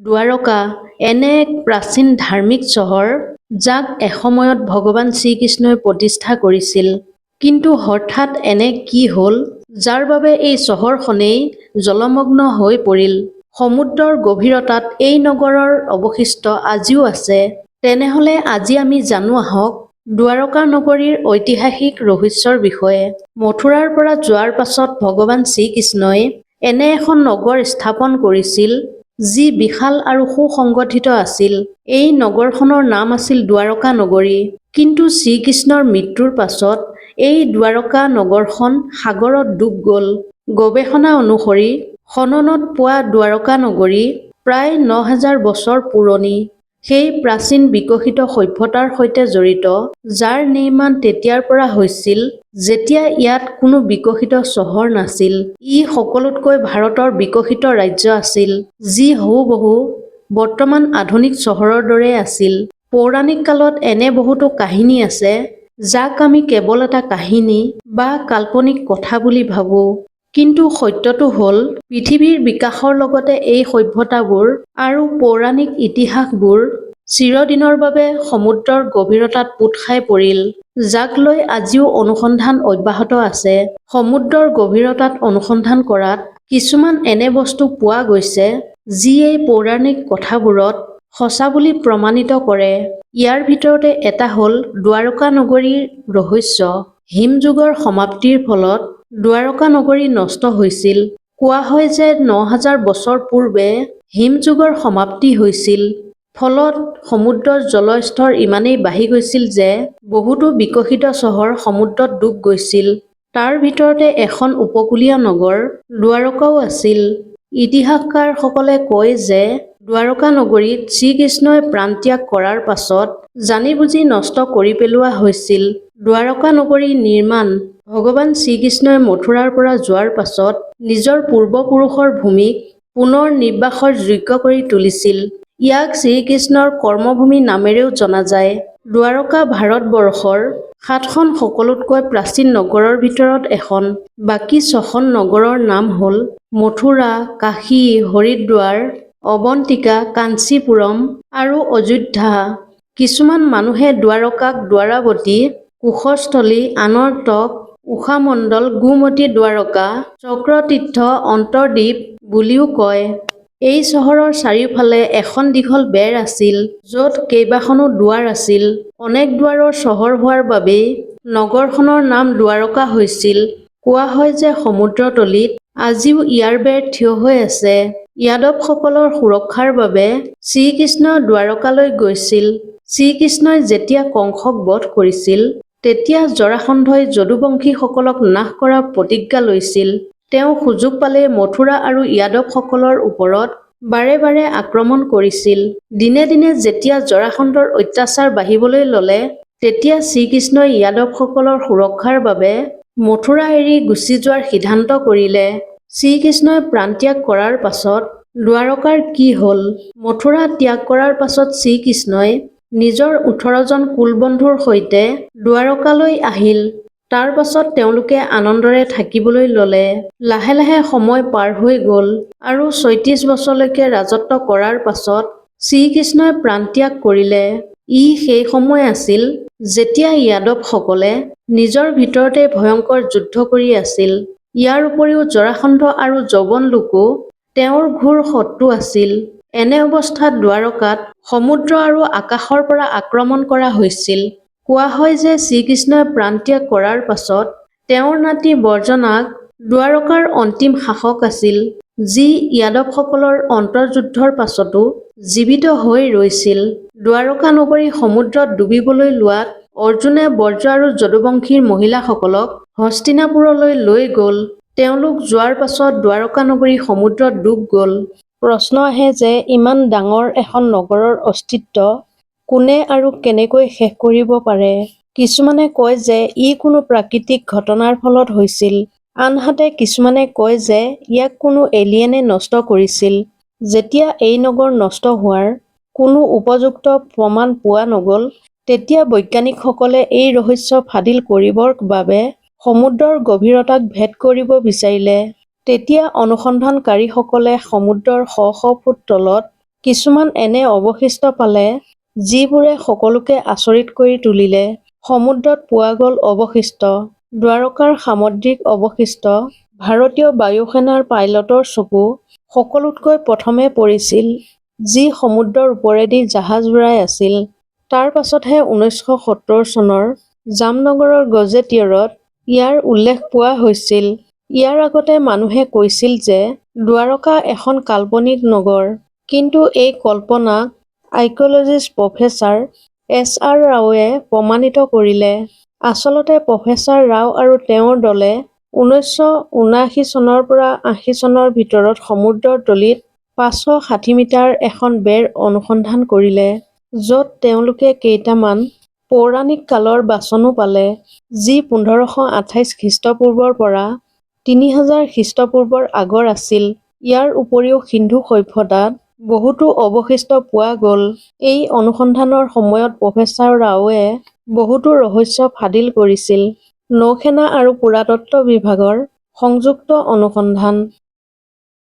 দ্বাৰকা এনে এক প্ৰাচীন ধাৰ্মিক চহৰ, যাক এসময়ত ভগৱান শ্ৰীকৃষ্ণই প্ৰতিষ্ঠা কৰিছিল। কিন্তু হঠাৎ এনে কি হ'ল, যাৰ বাবে এই চহৰখনেই জলমগ্ন হৈ পৰিল? সমুদ্ৰৰ গভীৰতাত এই নগৰৰ অৱশিষ্ট আজিও আছে। তেনেহ'লে আজি আমি জানো আহক দ্বাৰকা নগৰীৰ ঐতিহাসিক ৰহস্যৰ বিষয়ে। মথুৰাৰ পৰা যোৱাৰ পাছত ভগৱান শ্ৰীকৃষ্ণই এনে এখন নগৰ স্থাপন কৰিছিল, যি বিশাল আৰু সুসংগঠিত আছিল। এই নগৰখনৰ নাম আছিল দ্বাৰকা নগৰী। কিন্তু শ্ৰীকৃষ্ণৰ মৃত্যুৰ পাছত এই দ্বাৰকা নগৰখন সাগৰত ডুব গ'ল। গৱেষণা অনুসৰি খননত পোৱা দ্বাৰকা নগৰী প্ৰায় 9000 বছৰ পুৰণি। সেই প্ৰাচীন বিকশিত সভ্যতাৰ সৈতে জড়িত, যাৰ নিৰ্মাণ তেতিয়াৰ পৰা হৈছিল যেতিয়া ইয়াত কোনো বিকশিত চহৰ নাছিল। ই সকলোতকৈ ভাৰতৰ বিকশিত ৰাজ্য আছিল, যি হুবহু বৰ্তমান আধুনিক চহৰৰ দৰে আছিল। পৌৰাণিক কালত এনে বহুতো কাহিনী আছে, যাক আমি কেৱল এটা কাহিনী বা কাল্পনিক কথা বুলি ভাবো। কিন্তু সত্যটো হ'ল, পৃথিৱীৰ বিকাশৰ লগতে এই সভ্যতাবোৰ আৰু পৌৰাণিক ইতিহাসবোৰ চিৰদিনৰ বাবে সমুদ্ৰৰ গভীৰতাত পোত খাই পৰিল, যাক লৈ আজিও অনুসন্ধান অব্যাহত আছে। সমুদ্ৰৰ গভীৰতাত অনুসন্ধান কৰাত কিছুমান এনে বস্তু পোৱা গৈছে, যি এই পৌৰাণিক কথাবোৰত সঁচা বুলি প্ৰমাণিত কৰে। ইয়াৰ ভিতৰতে এটা হ'ল দ্বাৰকা নগৰীৰ ৰহস্য। হিমযুগৰ সমাপ্তিৰ ফলত দ্বাৰকা নগৰী নষ্ট হৈছিল। কোৱা হয় যে 9000 বছৰ পূৰ্বে হিমযুগৰ সমাপ্তি হৈছিল। ফলত সমুদ্ৰৰ জলস্তৰ ইমানেই বাঢ়ি গৈছিল যে বহুতো বিকশিত চহৰ সমুদ্ৰত ডুব গৈছিল। তাৰ ভিতৰতে এখন উপকূলীয় নগৰ দ্বাৰকাও আছিল। ইতিহাসকাৰসকলে কয় যে দ্বাৰকা নগৰীত শ্ৰীকৃষ্ণই প্ৰাণত্যাগ কৰাৰ পাছত জানি-বুজি নষ্ট কৰি পেলোৱা হৈছিল। দ্বাৰকা নগৰী নিৰ্মাণ ভগৱান শ্ৰীকৃষ্ণই মথুৰাৰ পৰা যোৱাৰ পাছত নিজৰ পূৰ্বপুৰুষৰ ভূমিক পুনৰ নিবাসৰ যোগ্য কৰি তুলিছিল। ইয়াক শ্ৰীকৃষ্ণৰ কৰ্মভূমি নামেৰেও জনা যায়। দ্বাৰকা ভাৰতবৰ্ষৰ সাতখন সকলোতকৈ প্ৰাচীন নগৰৰ ভিতৰত এখন। বাকী ছখন নগৰৰ নাম হ'ল মথুৰা, কাশী, হৰিদ্বাৰ, অৱন্তিকা, কাঞ্চীপুৰম আৰু অযোধ্যা। কিছুমান মানুহে দ্বাৰকাক দ্বাৰাৱতী, কুশস্থলী, আনৰ্তক, উষামণ্ডল, গোমতী দ্বাৰকা, চক্ৰতীৰ্থ, অন্তৰ্দ্বীপ বুলিও কয়। এই চহৰৰ চাৰিওফালে এখন দীঘল বেৰ আছিল, য'ত কেইবাখনো দুৱাৰ আছিল। অনেক দুৱাৰৰ চহৰ হোৱাৰ বাবেই নগৰখনৰ নাম দ্বাৰকা হৈছিল। কোৱা হয় যে সমুদ্ৰতলীত আজিও ইয়াৰ বেৰ থিয় হৈ আছে। যাদৱসকলৰ সুৰক্ষাৰ বাবে শ্ৰীকৃষ্ণ দ্বাৰকালৈ গৈছিল। শ্ৰীকৃষ্ণই যেতিয়া কংসক বধ কৰিছিল, তেতিয়া জৰাসন্ধই যদুবংশীসকলক নাশ কৰাৰ প্ৰতিজ্ঞা লৈছিল। তেওঁ সুযোগ পালেই মথুৰা আৰু যাদৱসকলৰ ওপৰত বাৰে বাৰে আক্ৰমণ কৰিছিল। দিনে দিনে যেতিয়া জৰাসন্ধৰ অত্যাচাৰ বাঢ়িবলৈ ল'লে, তেতিয়া শ্ৰীকৃষ্ণই যাদৱসকলৰ সুৰক্ষাৰ বাবে মথুৰা এৰি গুচি যোৱাৰ সিদ্ধান্ত কৰিলে। শ্ৰীকৃষ্ণই প্ৰাণত্যাগ কৰাৰ পাছত দ্বাৰকাৰ কি হ'ল? মথুৰা ত্যাগ কৰাৰ পাছত শ্ৰীকৃষ্ণই নিজৰ 18জন কুলবন্ধুৰ সৈতে দ্বাৰকালৈ আহিল। তাৰ পাছত তেওঁলোকে আনন্দৰে থাকিবলৈ ল'লে। লাহে লাহে সময় পাৰ হৈ গ'ল আৰু 36 বছৰলৈকে ৰাজত্ব কৰাৰ পাছত শ্ৰীকৃষ্ণই প্ৰাণত্যাগ কৰিলে। ই সেই সময় আছিল যেতিয়া যাদৱসকলে নিজৰ ভিতৰতে ভয়ংকৰ যুদ্ধ কৰি আছিল। ইয়াৰ উপৰিও জৰাসন্ধ আৰু যৱন লোকো তেওঁৰ ঘোৰ শত্ৰু আছিল। এনে অৱস্থাত দ্বাৰকাত সমুদ্ৰ আৰু আকাশৰ পৰা আক্ৰমণ কৰা হৈছিল। কোৱা হয় যে শ্ৰীকৃষ্ণই প্ৰাণত্যাগ কৰাৰ পাছত তেওঁৰ নাতি বজ্ৰনাগ দ্বাৰকাৰ অন্তিম শাসক আছিল, যি যাদৱসকলৰ অন্তৰ্যুদ্ধৰ পাছতো জীৱিত হৈ ৰৈছিল। দ্বাৰকা নগৰী সমুদ্ৰত ডুবিবলৈ লোৱাত অৰ্জুনে ব্ৰজ আৰু যদুবংশীৰ মহিলাসকলক হস্তিনাপুৰলৈ লৈ গ'ল। তেওঁলোক যোৱাৰ পাছত দ্বাৰকা নগৰী সমুদ্ৰত ডুব গ'ল। প্ৰশ্ন আহে যে ইমান ডাঙৰ এখন নগৰৰ অস্তিত্ব কোনে আৰু কেনেকৈ শেষ কৰিব পাৰে? কিছুমানে কয় যে ই কোনো প্ৰাকৃতিক ঘটনাৰ ফলত হৈছিল। আনহাতে কিছুমানে কয় যে ইয়াক কোনো এলিয়েনে নষ্ট কৰিছিল। যেতিয়া এই নগৰ নষ্ট হোৱাৰ কোনো উপযুক্ত প্ৰমাণ পোৱা নগ'ল, তেতিয়া বৈজ্ঞানিকসকলে এই ৰহস্য ফাদিল কৰিবৰ বাবে সমুদ্ৰৰ গভীৰতাক ভেদ কৰিব বিচাৰিলে। তেতিয়া অনুসন্ধানকাৰীসকলে সমুদ্ৰৰ শ শ ফুট তলত কিছুমান এনে অৱশিষ্ট পালে যিবোৰে সকলোকে আচৰিত কৰি তুলিলে। সমুদ্ৰত পোৱা গ'ল অৱশিষ্ট। দ্বাৰকাৰ সামুদ্ৰিক অৱশিষ্ট ভাৰতীয় বায়ুসেনাৰ পাইলটৰ চকু সকলোতকৈ প্ৰথমে পৰিছিল, যি সমুদ্ৰৰ ওপৰেদি জাহাজ উৰাই আছিল। তাৰ পাছতহে 1970 চনৰ জামনগৰৰ গজেটিয়ৰত ইয়াৰ উল্লেখ পোৱা হৈছিল। ইয়াৰ আগতে মানুহে কৈছিল যে দ্বাৰকা এখন কাল্পনিক নগৰ। কিন্তু এই কল্পনাক আৰ্কিঅলজিষ্ট প্ৰফেচাৰ এছ আৰ ৰাওৱে প্ৰমাণিত কৰিলে। আচলতে প্ৰফেচাৰ ৰাও আৰু তেওঁৰ দলে 1979 চনৰ পৰা 80 চনৰ ভিতৰত সমুদ্ৰৰ তলিত 560 মিটাৰ এখন বেৰ অনুসন্ধান কৰিলে, য'ত তেওঁলোকে কেইটামান পৌৰাণিক কালৰ বাচনো পালে, যি 1528 খ্ৰীষ্টপূৰ্বৰ পৰা 3000 খ্ৰীষ্টপূৰ্বৰ আগৰ আছিল। ইয়াৰ উপৰিও সিন্ধু সভ্যতাত বহুতো অৱশিষ্ট পোৱা গ'ল। এই অনুসন্ধানৰ সময়ত প্ৰফেচাৰ ৰাওৱে বহুতো ৰহস্য ফাদিল কৰিছিল। নৌসেনা আৰু পুৰাতত্ত্ব বিভাগৰ সংযুক্ত অনুসন্ধান।